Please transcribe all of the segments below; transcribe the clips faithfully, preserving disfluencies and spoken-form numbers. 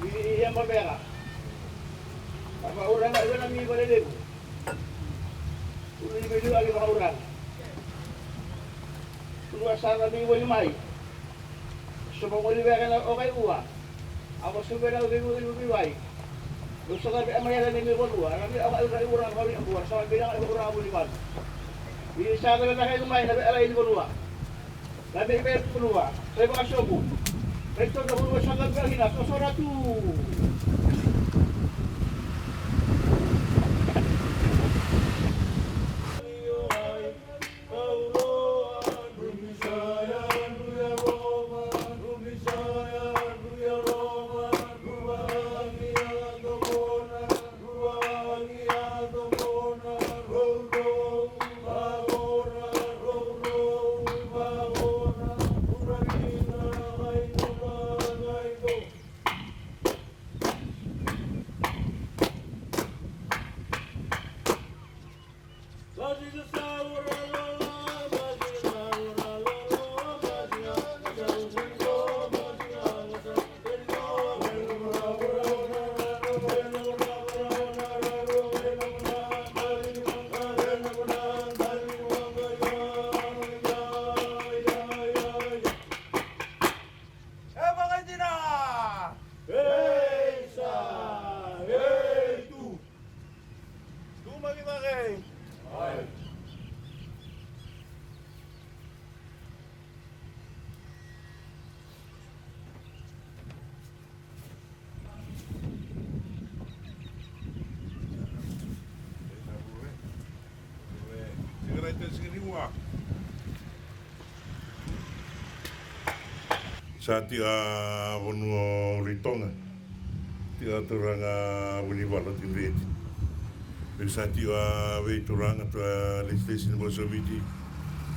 Ia, ia, Mavega. A vakauraga e vei na mi vale levu. Ulu ni vei liu agi vakauraga. Ulu a sa na vei wali mai. Soba wali veka na o kai ua. A va sobe na vei wali vei wai. Lu sa na vei amai ala ni mi vanua. Na mi a vakauraga vei ua. Sa na vei na vakauraga vei wali. Ia sa na vei na kai mai na vei ala ni vanua. Na vei vei vanua, sai vakasobu. Sai toka vanua sa na vei hina, so so na tu. E vakaidina! Ei sa, ei tu. Tu mai cake. Ai. Sa tiko a vanua o Ritoga. Tiko a turaga Vunivala Tidreti. Vei sa tiko a veituraga tu a legislation ni Vosa Viti.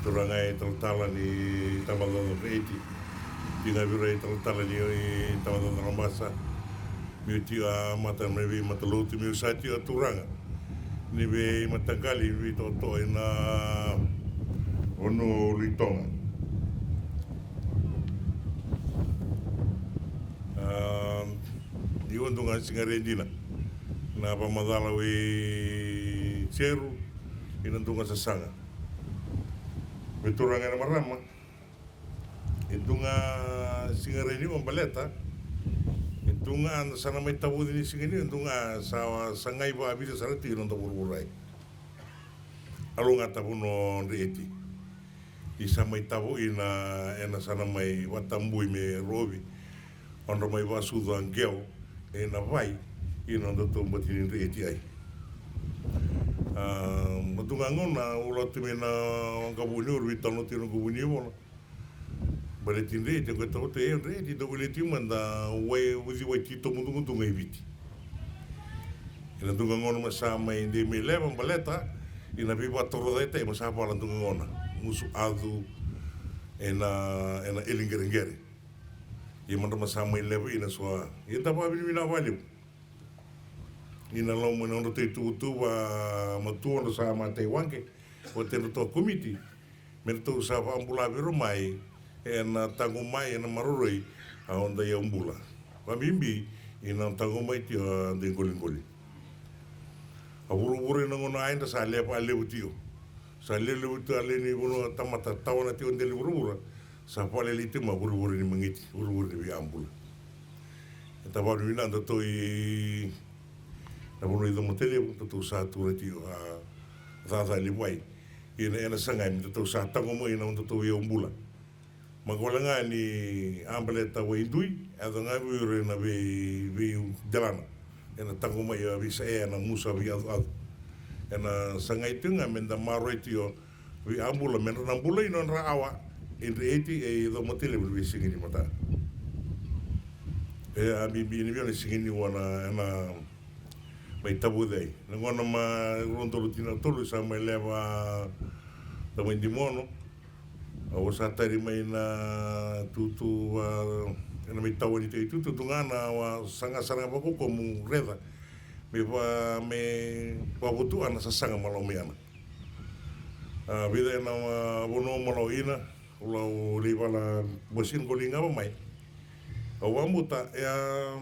Turaga e talatala ni Tabacakacaka Dreti. Tiko a vira e talatala ni Tabacakacaka Labasa. Meu tiko a mata mai vei matalotu meu sa tiko a turaga ni vei mataqali vei totoa ina vanua o Luitoga. A, ni ua duga siga re dina na vamacala vei Seru ina duga sasaga. Vei turaga ena marama. E duga siga re ni ua baleta e duga a sa na mai tavuci ni siga ni ua e duga sa sagai vakavica sara tiko na noda vuravura. A logata vanua o Dreti ni sa mai tavo ina ena sa na mai vatabui me rovi odra mai vakasucu a qeo ena vai ina noda taubati ni Dreti ai. A, ma duga gona ula tu mai na waqavu ni uru vei talo na tiko na waqavu ni vola. Baleti Dreti, e koya tauta e Dreti, dau wili tiko mada wai uciwai titobu dugaduga i Viti. Ena duga gona ma sa mai dei mai leva baleta ina veivakatorocaketaki ma sa vala duga gona. Gusu acu ena, ena eli qereqere. Ia madra ma sa mai leva ina so a. Ia da vakavinavinaka vakalevu. Ina loma ni nodratou ituvatuva matua dra sa matai waqe. Vata e dratou a komiti. Me ratou sa vakabula vei ira mai ena taqomaki ena maroroi a noda iyaubula. Vakabibi ina taqomaki tiko a dui qoliqoli. A vuravura ena gauna a edra sa levu vakalevu tiko. Sa levu levu tiko a lewe ni vanua tamata tawana tiko dela ni vuravura. Sa vakalailai tiko mai vuravura ni magiti, vuravura ni veiyabula. E tavanu vinaka datou i na vanua i Comatalevu datou sa tura tiko a cakacaka levu ai. Ia ena sagai me datou sa taqomaki na nodatou iyaubula. Maka wale ga ni a baleta waidui, e yaco ga vei ira ena vei, veidelana. Ena taqomaki a veisa e, ena gusu a veiyacoyaco. Ena sagai tiko ga me da maroroi tiko veiyabula me dra na bulai nodra awa e Dreti e Comatalevu ena veisiga ni mataka. E a bibi ni via na siga ni ua na, ena mai tavuci ai. Na gauna mai rua na tolu, tini na tolu sa mai leva na mai dimono. Au sa tari mai na tutu, a, ena mai tawa ni tei tutu tu ga na, a, saga sara ga vakaukaua meu raica me va, me vakavotu a na sasaga malo mai ana. A, vica ena, a, vanua malo ina, au lai vala vasini qoli gava mai. Au vakabuta, e a,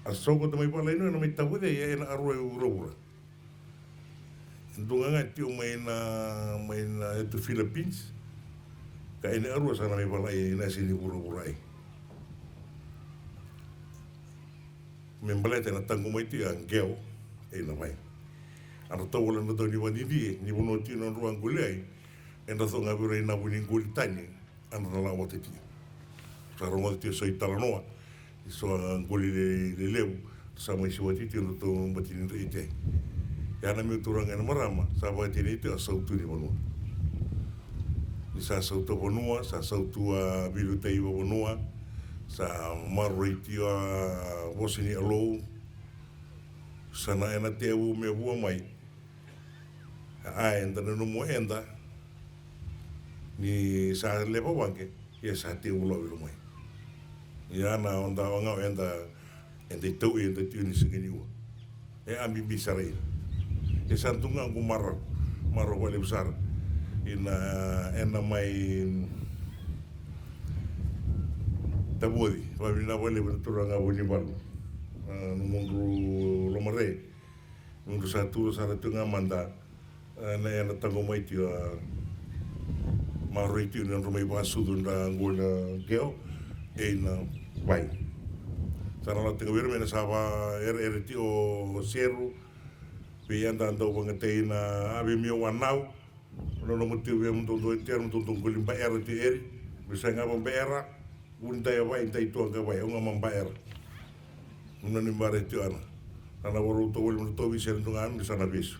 A soko ta mai valai no ena mai tavoce e na arua e vuravura. E duga ga tio mai na mai na etu Philippines. Ka ena arua sa na mai valai e na sini vuravura ai. Me baleta ena taqo mai tio a geo e na vai. Ana tauvala na tau ni vadidi ni vanua tio na drua goli ai. Ena so ga vira i na vuni goli tani. Ana na lawata tio. Sa rogoca tio so i talanoa. Ni so a goli lelevu sa mai siwati tio na tou bati ni dra ite. Ia na meu turaga ena marama sa vakatini tio a sautu ni vanua. Ni sa sautu a vanua, sa sautu a vilutai vavanua, sa maroroi tio a vosa ni alou. Sa na ena tevu me vua mai. A eda na nomu eda ni sa leva waqe ia sa tevu lovi lomai. Ia na oda wagao eda eda i tau eda tio ni siga ni ua. E a bibi sara ina. E sa duga qu marau marau valevu sara. Ina ena mai tavoci vavina valevu na turaga vunivalu. Na mudru lomare. Nodru sa turu sara tu ga mada na ena taqo mai tio a maroroi tio ni nodru mai vakasucu dra qo na keo e na vai. Sa na lako tiko vei ira me na sa va ereere tio o seru. Vei eda dau vagatai na ave mio wanau. Nona mo tio vei mo dodoi tero mo dodoi qoli baera tio eri. Me sa ga va baera. Vuni dai a vai dai tua ga vai au ga ma baera. Nona ni bara e tio ana. Ana varau tau voli mo na tau vei sere duga ana ni sa na vesu.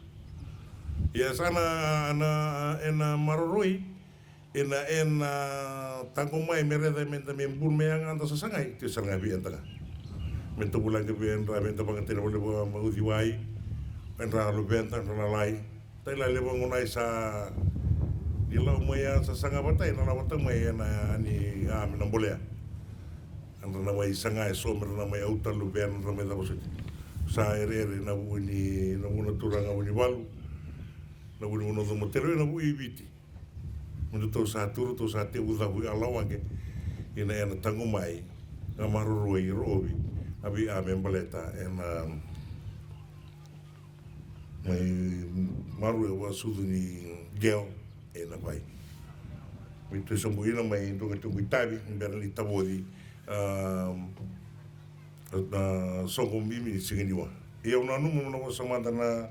Ia sa na ena maroroi ena ena taqo mai me rece me da me bulu me yaga da sasagai tio sara ga vei eda ga. Me da vulagi vei edra me da vagatena voli vua ma uciwai. Edra luveda edra lalai. Tailale vagunai sa ni lau mai a sa saga vatai na lau vata mai ena ni a me na bolea. Edra na mai saga e so me ra na mai auta luvena ra mai cava soti. Sa ereere na vu ni na vu na turaga vu ni valu. Na vu ni vu na coma tere na vu i Viti. Me datou sa turu tou sa tevu cavu i a lau age. Ina ena tagu mai ga maroroi rovi. A vei a me baleta ena mai maroroi a vasucu ni geo ena vai. Me tu sobu ina mai duka tu mai tavi me bera ni tavoci. Na soqo mimi ni siga ni wa. Ia au nanuma na vosa mada na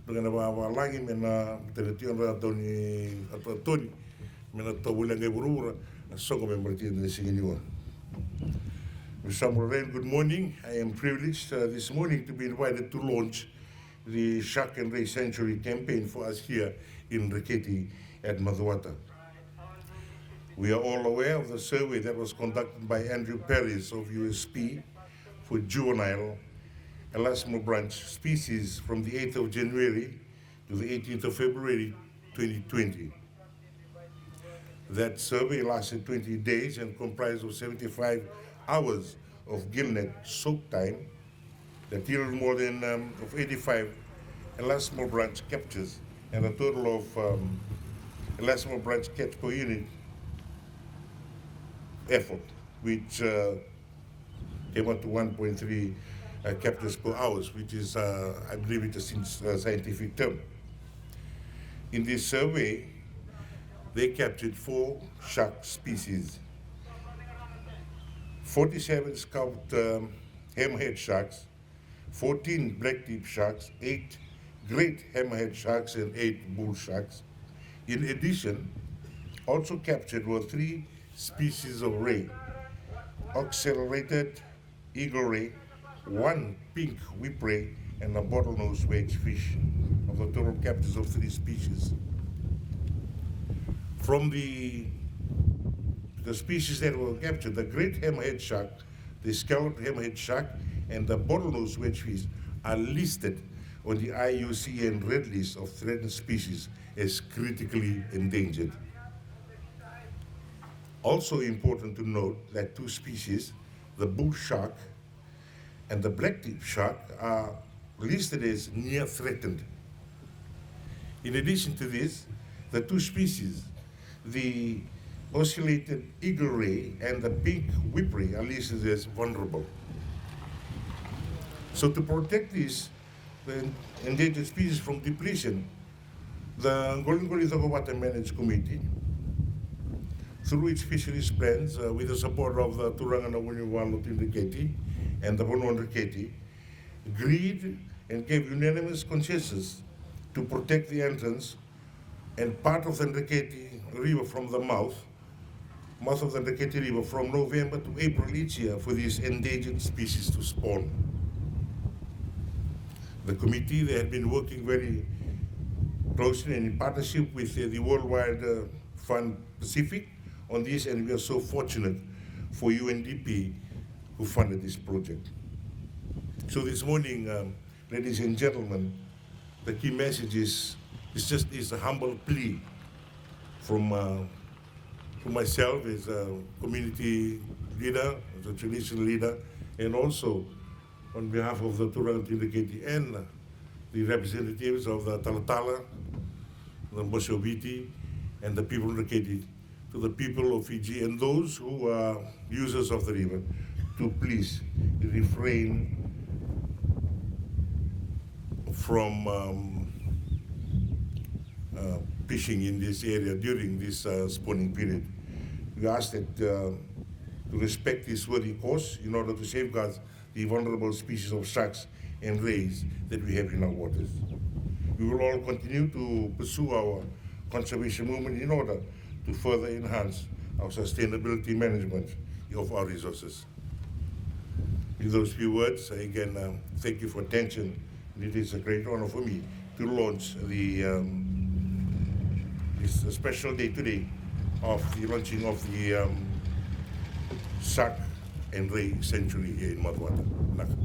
duka na vavalagi me na tena tio na toni a toni me na tau voli a qai vuravura. Na soqo me maratia na siga ni wa. Mister Samuel Rain, good morning. I am privileged uh, this morning to be invited to launch the Shark and Ray Sanctuary campaign for us here in Rakete at Macuata. We are all aware of the survey that was conducted by Andrew Perez of U S P for juvenile elasmobranch species from the eighth of January to the eighteenth of February twenty twenty. That survey lasted twenty days and comprised of seventy-five hours of gillnet soak time that yielded more than um, of eighty-five elasmobranch captures and a total of um, elasmobranch catch per unit effort, which uh, came out to one point three uh, captures per hours, which is, uh, I believe, it is in uh, scientific term. In this survey, they captured four shark species, forty-seven scalped um, hammerhead sharks, fourteen black tip sharks, eight great hammerhead sharks, and eight bull sharks. In addition, also captured were three species of ray, oxalis eagle ray, one pink whipray, and a bottlenose wedge fish. Of the total captures of three species. From the, the species that were captured, the great hammerhead shark, the scalloped hammerhead shark, and the bottlenose wedge fish are listed on the I U C N red list of threatened species as critically endangered. Also important to note that two species, the bull shark and the black tip shark, are listed as near threatened. In addition to this, the two species, the ocellated eagle ray and the pink whipray, are listed as vulnerable. So to protect this, the endangered species from depletion, the Qoliqoli Cokovata Managed Committee, through its fisheries plans, uh, with the support of the Turaga na Vunivalu Tui Dreketi and the Vanua Dreketi, agreed and gave unanimous consensus to protect the entrance and part of the Dreketi River from the mouth, mouth of the Dreketi River from November to April each year for these endangered species to spawn. The committee, they have been working very closely and in partnership with, uh, the World Wild, uh, Fund Pacific on this, and we are so fortunate for U N D P who funded this project. So this morning, um, ladies and gentlemen, the key message is, is just is a humble plea from, uh, from myself as a community leader, as a traditional leader, and also on behalf of the Turaga Tui Dreketi and the representatives of the Talatala, the Bose o Viti, and the people of Dreketi, to the people of Fiji and those who are users of the river to please refrain from, um, uh, fishing in this area during this, uh, spawning period. We ask that, uh, to respect this worthy cause in order to safeguard the vulnerable species of sharks and rays that we have in our waters. We will all continue to pursue our conservation movement in order to further enhance our sustainability management of our resources. With those few words, again, um, thank you for attention. And it is a great honor for me to launch the, um, this special day today of the launching of the, um, shark and ray sanctuary here in Macuata. Naka.